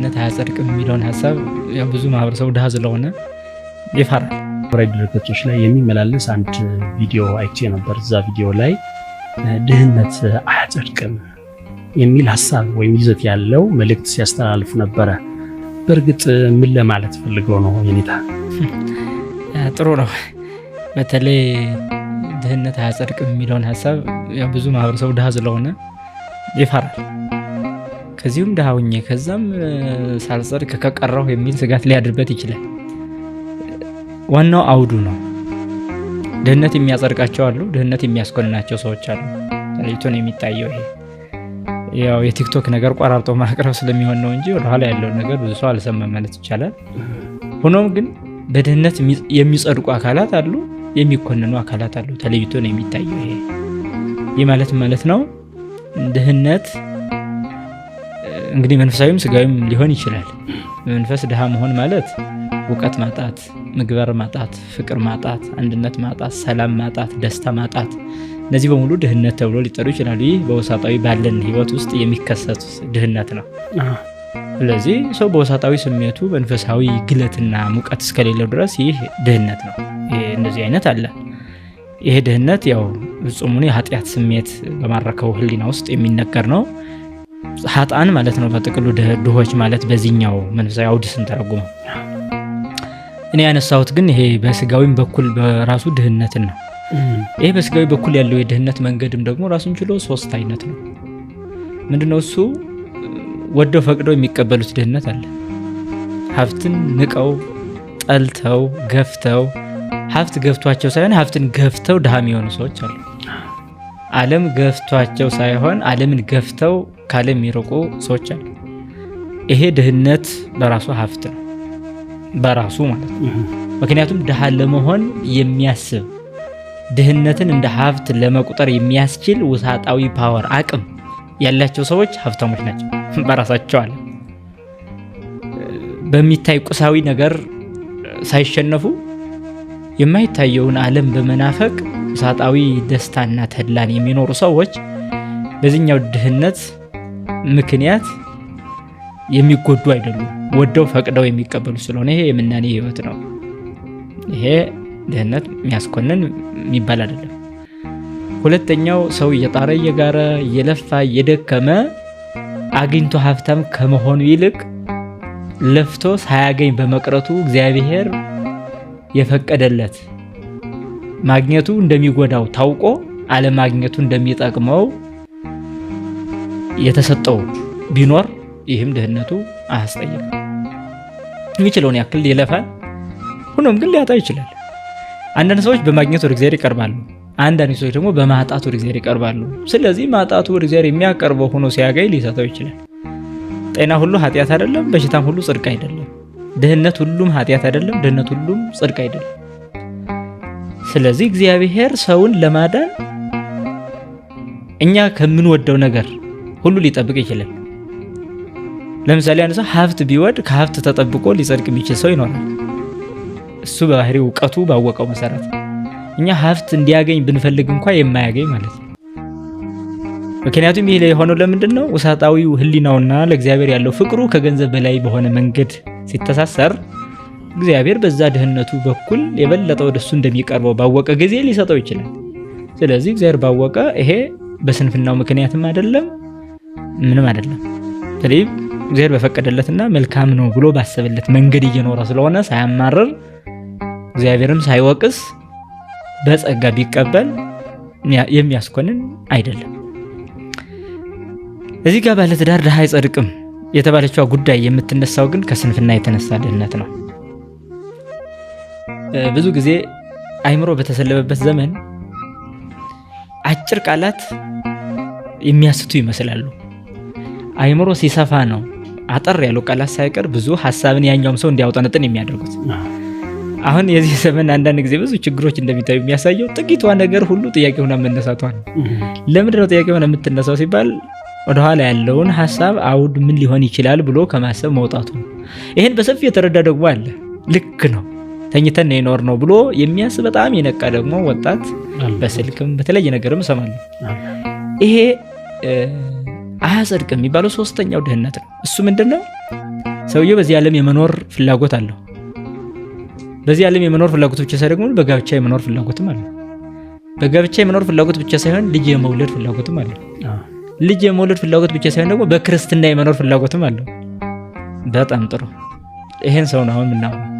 ድህነት አያጸድቅም የሚለውን ሀሳብ ያው ብዙ ማህበረሰቡ ድሃ ስለሆነ ይፈራል። ማህበራዊ ድረገጾች ላይ የሚመላለስ አንድ ቪዲዮ አይቼ ነበር። እዛ ቪዲዮ ላይ ድህነት አያጸድቅም የሚል ሀሳብ ወይም ይዘት ያለው መልእክት ሲያስተላልፉ ነበረ። በእርግጥ ምን ለማለት ፈልገው ነው የኔታ? ጥሩ ነው። በተለይ ድህነት አያጸድቅም የሚለውን ሀሳብ ያው ብዙ ማህበረሰቡ ድሃ ስለሆነ ይፈራል። ከዚሁም ድሃ ሁኜ ከዛም ሳልጸድቅ ከቀረሁ የሚል ስጋት ሊያድርበት ይችላል። ዋናው አውዱ ነው። ድህነት የሚያጸድቃቸው አሉ፣ ድህነት የሚያስኮንናቸው ሰዎች አሉ። ተለይቶ ነው የሚታየው። ይሄ ያው የቲክቶክ ነገር ቆራርጦ ማቅረብ ስለሚሆን ነው እንጂ ወደኋላ ያለውን ነገር ብዙ ሰው አልሰማም ማለት ይቻላል። ሆኖም ግን በድህነት የሚጸድቁ አካላት አሉ፣ የሚኮንኑ አካላት አሉ። ተለይቶ ነው የሚታየው። ይሄ ይህ ማለት ማለት ነው ድህነት እንግዲህ መንፈሳዊም ስጋዊም ሊሆን ይችላል። በመንፈስ ድሃ መሆን ማለት እውቀት ማጣት፣ ምግባር ማጣት፣ ፍቅር ማጣት፣ አንድነት ማጣት፣ ሰላም ማጣት፣ ደስታ ማጣት፣ እነዚህ በሙሉ ድህነት ተብሎ ሊጠሩ ይችላሉ። ይህ በውሳጣዊ ባለን ህይወት ውስጥ የሚከሰት ድህነት ነው። ስለዚህ ሰው በውሳጣዊ ስሜቱ መንፈሳዊ ግለትና ሙቀት እስከሌለው ድረስ ይህ ድህነት ነው። እንደዚህ አይነት አለ። ይሄ ድህነት ያው ፍጹሙን የኃጢአት ስሜት በማረከው ህሊና ውስጥ የሚነገር ነው። ሀጣን ማለት ነው በጥቅሉ ድሆች ማለት በዚህኛው መንፈሳዊ አውድ ስንተረጉመው። እኔ ያነሳሁት ግን ይሄ በስጋዊም በኩል በራሱ ድህነትን ነው። ይሄ በስጋዊ በኩል ያለው የድህነት መንገድም ደግሞ ራሱን ችሎ ሶስት አይነት ነው። ምንድነው እሱ? ወደው ፈቅደው የሚቀበሉት ድህነት አለ። ሀብትን ንቀው ጠልተው ገፍተው፣ ሀብት ገፍቷቸው ሳይሆን ሀብትን ገፍተው ድሃ የሚሆኑ ሰዎች አሉ። ዓለም ገፍቷቸው ሳይሆን ዓለምን ገፍተው ከዓለም የሚርቁ ሰዎች አሉ። ይሄ ድህነት በራሱ ሀብት ነው፣ በራሱ ማለት ነው። ምክንያቱም ድሃ ለመሆን የሚያስብ፣ ድህነትን እንደ ሀብት ለመቁጠር የሚያስችል ውሳጣዊ power አቅም ያላቸው ሰዎች ሀብታሞች ናቸው በራሳቸው ዓለም። በሚታይ ቁሳዊ ነገር ሳይሸነፉ የማይታየውን ዓለም በመናፈቅ ውሳጣዊ ደስታና ተድላን የሚኖሩ ሰዎች በዚህኛው ድህነት ምክንያት የሚጎዱ አይደሉም። ወደው ፈቅደው የሚቀበሉ ስለሆነ ይሄ የምናኔ ህይወት ነው። ይሄ ድህነት የሚያስኮንን የሚባል አይደለም። ሁለተኛው ሰው እየጣረ እየጋረ እየለፋ እየደከመ አግኝቶ ሀብታም ከመሆኑ ይልቅ ለፍቶ ሳያገኝ በመቅረቱ እግዚአብሔር የፈቀደለት ማግኘቱ እንደሚጎዳው ታውቆ አለማግኘቱ እንደሚጠቅመው የተሰጠው ቢኖር ይህም ድህነቱ አያስጠይቅም። የሚችለውን ያክል ይለፋል፣ ሆኖም ግን ሊያጣ ይችላል። አንዳንድ ሰዎች በማግኘት ወደ እግዚአብሔር ይቀርባሉ፣ አንዳንድ ሰዎች ደግሞ በማጣት ወደ እግዚአብሔር ይቀርባሉ። ስለዚህ ማጣቱ ወደ እግዚአብሔር የሚያቀርበው ሆኖ ሲያገኝ ሊሰጠው ይችላል። ጤና ሁሉ ኃጢአት አይደለም፣ በሽታም ሁሉ ጽድቅ አይደለም። ድህነት ሁሉም ኃጢአት አይደለም፣ ድህነት ሁሉም ጽድቅ አይደለም። ስለዚህ እግዚአብሔር ሰውን ለማዳን እኛ ከምንወደው ነገር ሁሉ ሊጠብቅ ይችላል። ለምሳሌ አንድ ሰው ሀብት ቢወድ ከሀብት ተጠብቆ ሊጸድቅ የሚችል ሰው ይኖራል። እሱ በባህሪ እውቀቱ ባወቀው መሰረት እኛ ሀብት እንዲያገኝ ብንፈልግ እንኳ የማያገኝ ማለት ነው። ምክንያቱም ይህ የሆነው ለምንድን ነው? ውሳጣዊው ሕሊናውና ለእግዚአብሔር ያለው ፍቅሩ ከገንዘብ በላይ በሆነ መንገድ ሲተሳሰር እግዚአብሔር በዛ ድህነቱ በኩል የበለጠ ወደ እሱ እንደሚቀርበው ባወቀ ጊዜ ሊሰጠው ይችላል። ስለዚህ እግዚአብሔር ባወቀ ይሄ በስንፍናው ምክንያትም አይደለም ምንም አይደለም። ስለዚህ እግዚአብሔር በፈቀደለትና መልካም ነው ብሎ ባሰበለት መንገድ እየኖረ ስለሆነ ሳያማርር እግዚአብሔርም ሳይወቅስ በጸጋ ቢቀበል የሚያስኮንን አይደለም። እዚህ ጋር ባለትዳር ድሃ አይጸድቅም የተባለችዋ ጉዳይ የምትነሳው ግን ከስንፍና የተነሳ ድህነት ነው። ብዙ ጊዜ አይምሮ በተሰለበበት ዘመን አጭር ቃላት የሚያስቱ ይመስላሉ። አይምሮ ሲሰፋ ነው አጠር ያሉ ቃላት ሳይቀር ብዙ ሀሳብን ያኛውም ሰው እንዲያውጠነጥን የሚያደርጉት። አሁን የዚህ ዘመን አንዳንድ ጊዜ ብዙ ችግሮች እንደሚታዩ የሚያሳየው ጥቂቷ ነገር ሁሉ ጥያቄ ሆና መነሳቷ ነው። ለምንድን ነው ጥያቄ ሆና የምትነሳው ሲባል ወደኋላ ያለውን ሀሳብ አውድ ምን ሊሆን ይችላል ብሎ ከማሰብ መውጣቱ ነው። ይህን በሰፊ የተረዳ ደግሞ አለ። ልክ ነው ተኝተን የኖር ነው ብሎ የሚያስብ በጣም የነቃ ደግሞ ወጣት በስልክም በተለያየ ነገርም እሰማለሁ። ይሄ አያጸድቅም የሚባለው ሶስተኛው ድህነት ነው። እሱ ምንድን ነው? ሰውየው በዚህ ዓለም የመኖር ፍላጎት አለው። በዚህ ዓለም የመኖር ፍላጎት ብቻ ሳይሆን ደግሞ በጋብቻ የመኖር ፍላጎትም አለው። በጋብቻ የመኖር ፍላጎት ብቻ ሳይሆን ልጅ የመውለድ ፍላጎትም አለው። ልጅ የመውለድ ፍላጎት ብቻ ሳይሆን ደግሞ በክርስትና የመኖር ፍላጎትም አለው። በጣም ጥሩ። ይሄን ሰው ነው አሁን የምናወራው።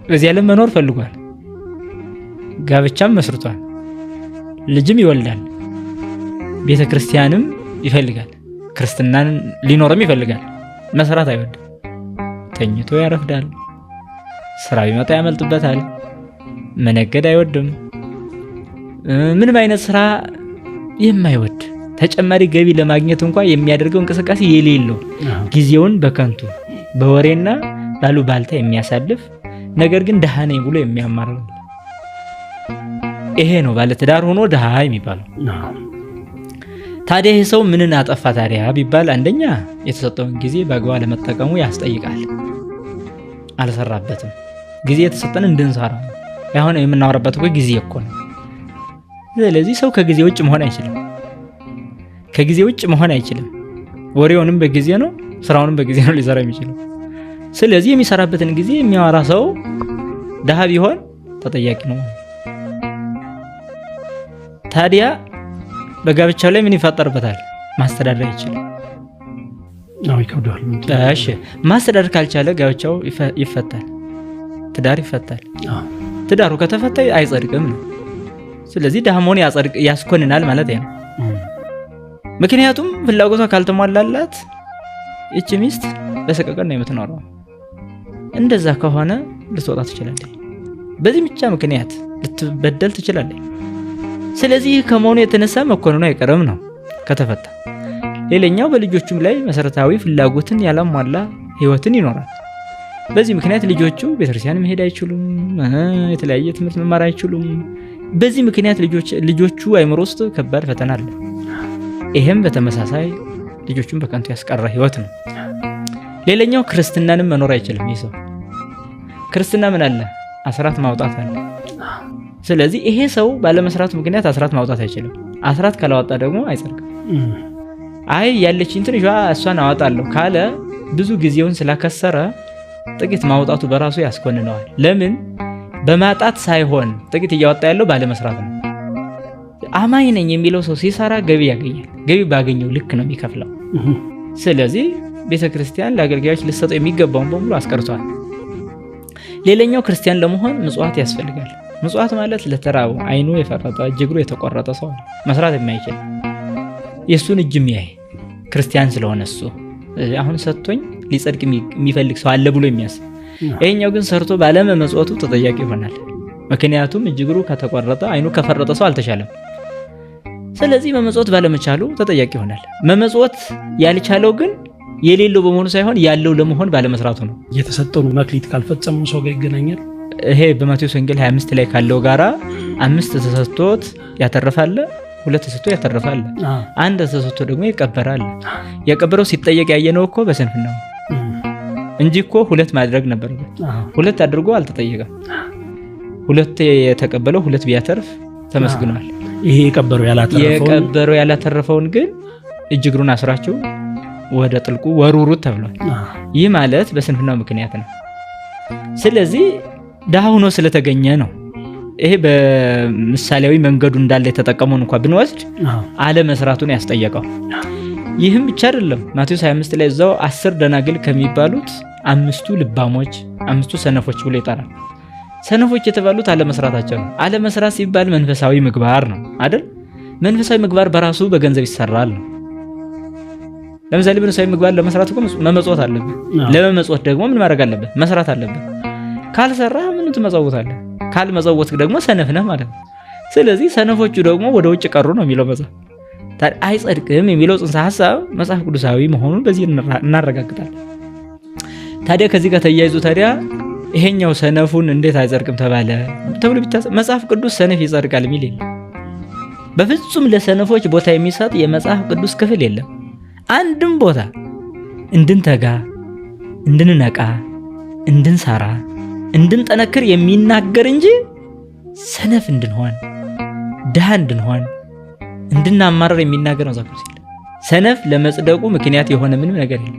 በዚህ ዓለም መኖር ፈልጓል፣ ጋብቻም መስርቷል፣ ልጅም ይወልዳል፣ ቤተ ክርስቲያንም ይፈልጋል፣ ክርስትናን ሊኖርም ይፈልጋል። መስራት አይወድም። ተኝቶ ያረፍዳል። ስራ ቢመጣ ያመልጥበታል። መነገድ አይወድም። ምንም አይነት ስራ የማይወድ፣ ተጨማሪ ገቢ ለማግኘት እንኳ የሚያደርገው እንቅስቃሴ የሌለው፣ ጊዜውን በከንቱ በወሬና ባሉባልታ የሚያሳልፍ፣ ነገር ግን ድሃ ነኝ ብሎ የሚያማርር፣ ይሄ ነው ባለትዳር ሆኖ ድሃ የሚባለው። ታዲያ ይህ ሰው ምንን አጠፋ ታዲያ ቢባል፣ አንደኛ የተሰጠውን ጊዜ በአግባብ ለመጠቀሙ ያስጠይቃል። አልሰራበትም። ጊዜ የተሰጠን እንድንሰራ ነው። አሁን የምናወራበት እኮ ጊዜ እኮ ነው። ስለዚህ ሰው ከጊዜ ውጭ መሆን አይችልም። ከጊዜ ውጭ መሆን አይችልም። ወሬውንም በጊዜ ነው፣ ስራውንም በጊዜ ነው ሊሰራ የሚችለው። ስለዚህ የሚሰራበትን ጊዜ የሚያወራ ሰው ድሃ ቢሆን ተጠያቂ ነው። ታዲያ በጋብቻው ላይ ምን ይፈጠርበታል? ማስተዳደር አይችልም። አዎ፣ ይከብደዋል። እሺ፣ ማስተዳደር ካልቻለ ጋብቻው ይፈታል፣ ትዳር ይፈታል። ትዳሩ ከተፈታ አይጸድቅም ነው። ስለዚህ ድሃ መሆን ያጸድቅ ያስኮንናል ማለት ነው። ምክንያቱም ፍላጎቷ ካልተሟላላት ይቺ ሚስት በሰቀቀን ነው የምትኖረው። እንደዛ ከሆነ ልትወጣ ትችላለች። በዚህ ብቻ ምክንያት ልትበደል ትችላለች። ስለዚህ ከመሆኑ የተነሳ መኮንኑ አይቀርም ነው ከተፈታ። ሌላኛው በልጆቹም ላይ መሰረታዊ ፍላጎትን ያላሟላ ህይወትን ይኖራል። በዚህ ምክንያት ልጆቹ ቤተክርስቲያን መሄድ አይችሉም፣ የተለያየ ትምህርት መማር አይችሉም። በዚህ ምክንያት ልጆቹ አይምሮ ውስጥ ከባድ ፈተና አለ። ይሄም በተመሳሳይ ልጆቹን በከንቱ ያስቀረ ህይወት ነው። ሌላኛው ክርስትናንም መኖር አይችልም። ይህ ሰው ክርስትና ምን አለ? አስራት ማውጣት አለ። ስለዚህ ይሄ ሰው ባለመስራቱ ምክንያት አስራት ማውጣት አይችልም። አስራት ካላወጣ ደግሞ አይጸድቅም። አይ ያለችኝ ትንሿ እሷን አወጣለሁ ካለ ብዙ ጊዜውን ስላከሰረ ጥቂት ማውጣቱ በራሱ ያስኮንነዋል። ለምን? በማጣት ሳይሆን ጥቂት እያወጣ ያለው ባለመስራት ነው። አማኝ ነኝ የሚለው ሰው ሲሰራ ገቢ ያገኛል። ገቢ ባገኘው ልክ ነው የሚከፍለው። ስለዚህ ቤተክርስቲያን ለአገልጋዮች ልትሰጠው የሚገባውን በሙሉ አስቀርቷል። ሌላኛው ክርስቲያን ለመሆን ምጽዋት ያስፈልጋል። ምጽዋት ማለት ለተራበው፣ አይኑ የፈረጠ እጅ እግሩ የተቆረጠ ሰው መስራት የማይችል፣ የእሱን እጅ የሚያይ፣ ክርስቲያን ስለሆነ እሱ አሁን ሰጥቶኝ ሊጸድቅ የሚፈልግ ሰው አለ ብሎ የሚያስብ፣ ይሄኛው ግን ሰርቶ ባለመመጽወቱ ተጠያቂ ይሆናል። ምክንያቱም እጅ እግሩ ከተቆረጠ፣ አይኑ ከፈረጠ ሰው አልተሻለም። ስለዚህ መመጽወት ባለመቻሉ ተጠያቂ ይሆናል። መመጽወት ያልቻለው ግን የሌለው በመሆኑ ሳይሆን ያለው ለመሆን ባለመስራቱ ነው። የተሰጠውን መክሊት ካልፈጸመው ሰው ጋር ይገናኛል። ይሄ በማቴዎስ ወንጌል 25 ላይ ካለው ጋራ 5 ተሰጥቶት ያተርፋል፣ 2 ተሰጥቶ ያተርፋል፣ 1 ተሰጥቶ ደግሞ ይቀበራል። የቀበረው ሲጠየቅ ያየነው እኮ በስንፍናው እንጂ እኮ 2 ማድረግ ነበረበት። 2 አድርጎ አልተጠየቀም። 2 የተቀበለው 2 ቢያተርፍ ተመስግኗል። ይሄ የቀበረው ያላተረፈውን ግን እጅ እግሩን አስራችሁ ወደ ጥልቁ ወርውሩት ተብሏል። ይህ ማለት በስንፍናው ምክንያት ነው። ስለዚህ ድሃ ሆኖ ስለተገኘ ነው። ይሄ በምሳሌያዊ መንገዱ እንዳለ የተጠቀመውን እንኳን ብንወስድ አለመስራቱን ያስጠየቀው። ይህም ብቻ አይደለም። ማቴዎስ 25 ላይ እዛው 10 ደናግል ከሚባሉት 5ቱ ልባሞች፣ 5ቱ ሰነፎች ብሎ ይጠራል። ሰነፎች የተባሉት አለመስራታቸው ነው። አለመስራት ሲባል መንፈሳዊ ምግባር ነው አይደል? መንፈሳዊ ምግባር በራሱ በገንዘብ ይሰራል ነው። ለምሳሌ መንፈሳዊ ምግባር ለመስራት እኮ መመጽወት አለብህ። ለመመጽወት ደግሞ ምን ማድረግ አለብህ? መስራት አለብህ። ካልሰራህ ምን ትመጸውታለህ? ካልመጸወትክ ደግሞ ሰነፍ ነህ ማለት ነው። ስለዚህ ሰነፎቹ ደግሞ ወደ ውጭ ቀሩ ነው የሚለው መጽሐፍ። ታዲያ አይጸድቅም የሚለው ጽንሰ ሐሳብ መጽሐፍ ቅዱሳዊ መሆኑን በዚህ እናረጋግጣለን። ታዲያ ከዚህ ጋር ተያይዞ ታዲያ ይሄኛው ሰነፉን እንዴት አይጸድቅም ተባለ ተብሎ ቢታሰብ መጽሐፍ ቅዱስ ሰነፍ ይጸድቃል የሚል የለም። በፍጹም ለሰነፎች ቦታ የሚሰጥ የመጽሐፍ ቅዱስ ክፍል የለም። አንድም ቦታ እንድንተጋ፣ እንድንነቃ፣ እንድንሰራ፣ እንድንጠነክር የሚናገር እንጂ ሰነፍ እንድንሆን፣ ድሃ እንድንሆን፣ እንድናማረር የሚናገር መጽሐፍ ቅዱስ የለም። ሰነፍ ለመጽደቁ ምክንያት የሆነ ምንም ነገር የለም።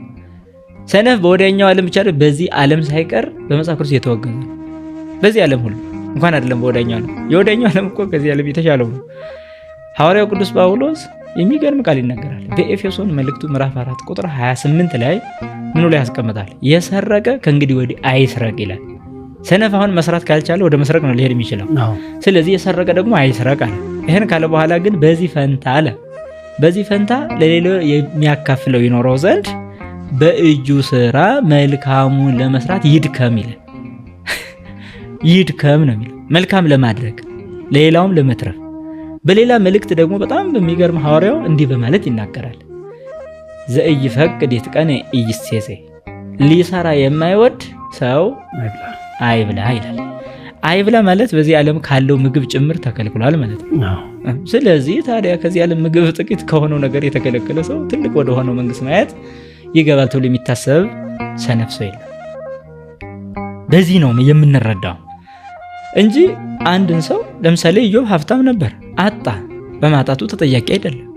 ሰነፍ በወዲያኛው ዓለም ብቻ በዚህ ዓለም ሳይቀር በመጽሐፍ ቅዱስ የተወገዘ ነው። በዚህ ዓለም ሁሉ እንኳን አይደለም በወዲያኛው ዓለም። የወዲያኛው ዓለም እኮ ከዚህ ዓለም የተሻለው ነው። ሐዋርያው ቅዱስ ጳውሎስ የሚገርም ቃል ይናገራል። በኤፌሶን መልእክቱ ምዕራፍ 4 ቁጥር 28 ላይ ምኑ ላይ ያስቀምጣል? የሰረቀ ከእንግዲህ ወዲህ አይስረቅ ይላል። ሰነፍ አሁን መስራት ካልቻለ ወደ መስረቅ ነው ሊሄድ የሚችለው። ስለዚህ የሰረቀ ደግሞ አይስረቅ አለ። ይሄን ካለ በኋላ ግን በዚህ ፈንታ አለ፣ በዚህ ፈንታ ለሌላው የሚያካፍለው ይኖረው ዘንድ በእጁ ስራ መልካሙን ለመስራት ይድከም ይላል። ይድከም ነው የሚለው፣ መልካም ለማድረግ ለሌላውም ለመትረፍ። በሌላ መልእክት ደግሞ በጣም በሚገርም ሐዋርያው እንዲህ በማለት ይናገራል። ዘኢይፈቅድ ይትቀነ ኢይሴሴ፣ ሊሰራ የማይወድ ሰው አይብላ ይላል። አይብላ ማለት በዚህ ዓለም ካለው ምግብ ጭምር ተከልክሏል ማለት ነው። ስለዚህ ታዲያ ከዚህ ዓለም ምግብ ጥቂት ከሆነው ነገር የተከለከለ ሰው ትልቅ ወደ ሆነው መንግስት ማየት ይገባል ተብሎ የሚታሰብ ሰነፍ ሰው የለም። በዚህ ነው የምንረዳው እንጂ አንድን ሰው ለምሳሌ ኢዮብ ሀብታም ነበር፣ አጣ። በማጣቱ ተጠያቂ አይደለም።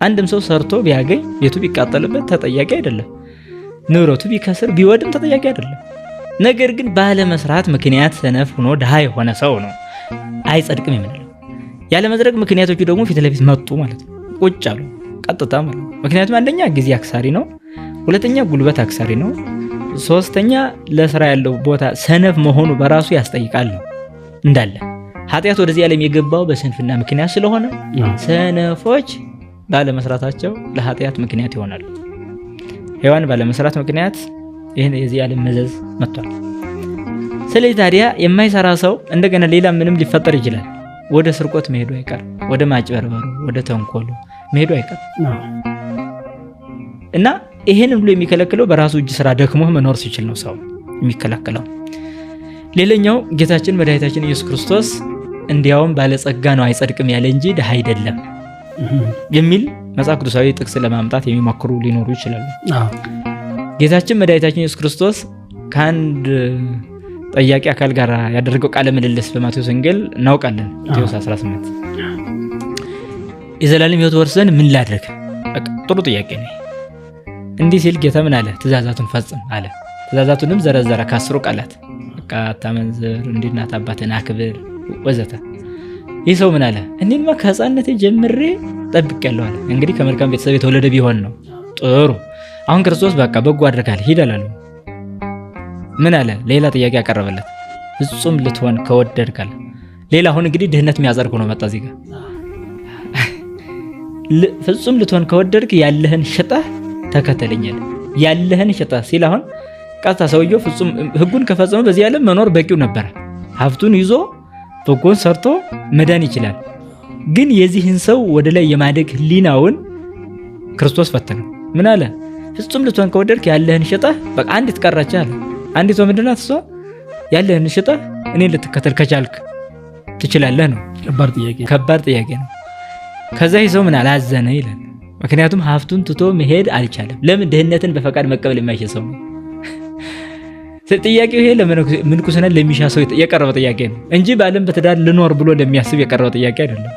አንድም ሰው ሰርቶ ቢያገኝ ቤቱ ቢቃጠልበት ተጠያቂ አይደለም። ንብረቱ ቢከስር ቢወድም ተጠያቂ አይደለም። ነገር ግን ባለመስራት ምክንያት ሰነፍ ሆኖ ድሃ የሆነ ሰው ነው አይጸድቅም የምንለው። ያለመጽደቅ ምክንያቶቹ ደግሞ ፊት ለፊት መጡ ማለት ነው፣ ቁጭ አሉ ቀጥታ ማለት ነው። ምክንያቱም አንደኛ ጊዜ አክሳሪ ነው፣ ሁለተኛ ጉልበት አክሳሪ ነው፣ ሶስተኛ ለስራ ያለው ቦታ ሰነፍ መሆኑ በራሱ ያስጠይቃል ነው። እንዳለ ኃጢአት ወደዚህ ዓለም የገባው በስንፍና ምክንያት ስለሆነ ሰነፎች ባለመስራታቸው ለኃጢአት ምክንያት ይሆናሉ። ሔዋን ባለመስራት ምክንያት ይህን የዚህ ዓለም መዘዝ መጥቷል። ስለዚህ ታዲያ የማይሰራ ሰው እንደገና ሌላ ምንም ሊፈጠር ይችላል። ወደ ስርቆት መሄዱ አይቀር፣ ወደ ማጭበርበሩ፣ ወደ ተንኮሉ መሄዱ አይቀር እና ይሄን ሁሉ የሚከለክለው በራሱ እጅ ስራ ደክሞ መኖር ሲችል ነው ሰው የሚከለክለው። ሌላኛው ጌታችን መድኃኒታችን ኢየሱስ ክርስቶስ እንዲያውም ባለጸጋ ነው አይጸድቅም ያለ እንጂ ድሃ አይደለም የሚል መጽሐፍ ቅዱሳዊ ጥቅስ ለማምጣት የሚሞክሩ ሊኖሩ ይችላሉ። ጌታችን መድኃኒታችን ኢየሱስ ክርስቶስ ከአንድ ጠያቂ አካል ጋር ያደረገው ቃለ ምልልስ በማቴዎስ ወንጌል እናውቃለን። ማቴዎስ 18 የዘላለም ሕይወት ወርስ ዘንድ ምን ላድርግ? በቃ ጥሩ ጥያቄ ነው። እንዲህ ሲል ጌታ ምን አለ? ትእዛዛቱን ፈጽም አለ። ትእዛዛቱንም ዘረዘረ ከአስሩ ቃላት፣ በቃ አታመንዝር፣ እንዲህ እናት አባትህን አክብር ወዘተ። ይህ ሰው ምን አለ? እኔማ ከህፃንነቴ ጀምሬ ጠብቄያለሁ አለ። እንግዲህ ከመልካም ቤተሰብ የተወለደ ቢሆን ነው ጥሩ። አሁን ክርስቶስ በቃ በጎ አድርጋል ሂድ አላለው። ምን አለ? ሌላ ጥያቄ ያቀረበለት፣ ፍጹም ልትሆን ከወደድክ አለ። ሌላ አሁን እንግዲህ ድህነት የሚያጸድቅ ነው መጣ እዚህ ጋር። ፍጹም ልትሆን ከወደድክ ያለህን ሽጠህ ተከተለኝ አለ። ያለህን ሽጠህ ሲል አሁን ቀጥታ ሰውየው ፍጹም ህጉን ከፈጸመ በዚህ ዓለም መኖር በቂው ነበረ። ሀብቱን ይዞ በጎን ሰርቶ መዳን ይችላል። ግን የዚህን ሰው ወደ ላይ የማደግ ህሊናውን ክርስቶስ ፈተነው። ምን አለ? ፍጹም ልትሆን ከወደድክ ያለህን ሽጠህ፣ በቃ አንዲት ቀረች አለ። አንዲቷ ምንድን ናት እሷ? ያለህን ሽጠህ እኔን ልትከተል ከቻልክ ትችላለህ ነው። ከባድ ጥያቄ ነው። ከዛ ይህ ሰው ምን አለ? አዘነ ይላል። ምክንያቱም ሀብቱን ትቶ መሄድ አልቻለም። ለምን? ድህነትን በፈቃድ መቀበል የማይችል ሰው ነው። ጥያቄው ይሄ ለምንኩስና ለሚሻ ሰው የቀረበ ጥያቄ ነው እንጂ በዓለም በትዳር ልኖር ብሎ ለሚያስብ የቀረበ ጥያቄ አይደለም።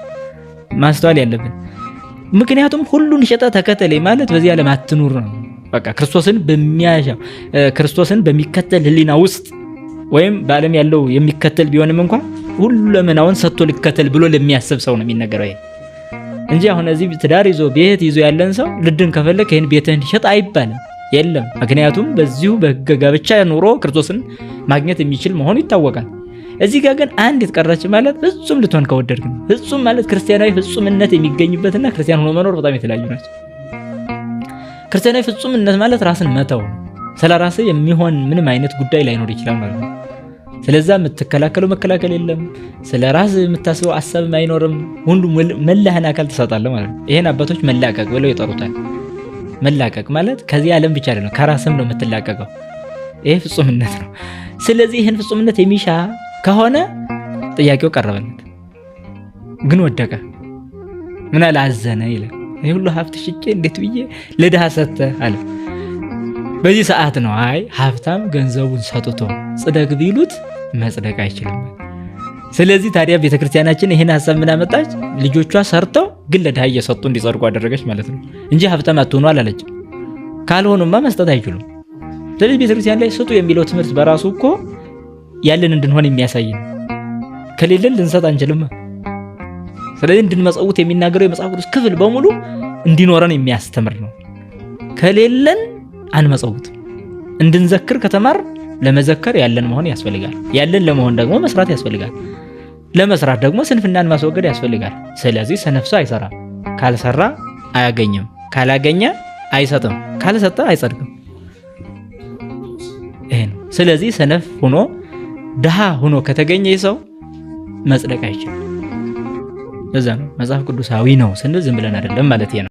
ማስተዋል ያለብን ምክንያቱም ሁሉን ሸጠ ተከተለኝ ማለት በዚህ ዓለም አትኑር ነው። በቃ ክርስቶስን በሚያሻው ክርስቶስን በሚከተል ህሊና ውስጥ ወይም በዓለም ያለው የሚከተል ቢሆንም እንኳን ሁለመናውን ሰጥቶ ሊከተል ብሎ ለሚያስብ ሰው ነው የሚነገረው ይሄ እንጂ አሁን እዚህ ትዳር ይዞ ቤት ይዞ ያለን ሰው ልድን ከፈለክ ይሄን ቤትህን ሸጥ አይባልም። የለም። ምክንያቱም በዚሁ በሕገ ጋብቻ ኑሮ ክርስቶስን ማግኘት የሚችል መሆኑ ይታወቃል። እዚህ ጋር ግን አንዲት ቀረች ማለት ፍጹም ልትሆን ከወደድክ ነው። ፍጹም ማለት ክርስቲያናዊ ፍጹምነት የሚገኝበትና ክርስቲያን ሆኖ መኖር በጣም የተለያዩ ናቸው። ክርስቲያናዊ ፍጹምነት ማለት ራስን መተው ነው። ስለ ራስህ የሚሆን ምንም አይነት ጉዳይ ላይኖር ይችላል ማለት ነው። ስለዛ የምትከላከለው መከላከል የለም። ስለ ራስህ የምታስበው ሀሳብም አይኖርም። ሁሉ መላህን አካል ትሰጣለህ ማለት ነው። ይሄን አባቶች መላቀቅ ብለው ይጠሩታል። መላቀቅ ማለት ከዚህ ዓለም ብቻ አይደለም፣ ከራስም ነው የምትላቀቀው። ይሄ ፍጹምነት ነው። ስለዚህ ይህን ፍጹምነት የሚሻ ከሆነ ጥያቄው ቀረበለት፣ ግን ወደቀ። ምን አለ? አዘነ ይላል። ይሄ ሁሉ ሀብት ሽጬ እንዴት ብዬ ለድሃ ሰጠ አለ። በዚህ ሰዓት ነው አይ ሀብታም ገንዘቡን ሰጥቶ ጽደቅ ቢሉት መጽደቅ አይችልም። ስለዚህ ታዲያ ቤተክርስቲያናችን ይሄን ሀሳብ ምን አመጣች? ልጆቿ ሰርተው ግን ለድሃ እየሰጡ እንዲጸድቁ አደረገች ማለት ነው እንጂ ሀብታም አትሆኑ አላለች። ካልሆኑማ መስጠት አይችሉም። ስለዚህ ቤተክርስቲያን ላይ ስጡ የሚለው ትምህርት በራሱ እኮ ያለን እንድንሆን የሚያሳይ ነው። ከሌለን ልንሰጥ አንችልም። ስለዚህ እንድንመጸውት የሚናገረው የመጽሐፍ ቅዱስ ክፍል በሙሉ እንዲኖረን የሚያስተምር ነው። ከሌለን አንመጸውትም። እንድንዘክር ከተማር ለመዘከር ያለን መሆን ያስፈልጋል። ያለን ለመሆን ደግሞ መስራት ያስፈልጋል። ለመስራት ደግሞ ስንፍናን ማስወገድ ያስፈልጋል። ስለዚህ ሰነፍ ሰው አይሰራም። ካልሰራ አያገኝም። ካላገኘ አይሰጥም። ካልሰጠ አይጸድቅም። ይሄ ነው። ስለዚህ ሰነፍ ሆኖ ድሃ ሆኖ ከተገኘ ሰው መጽደቅ አይችልም። ለዛ ነው መጽሐፍ ቅዱሳዊ ነው ስንል ዝም ብለን አይደለም ማለት ነው።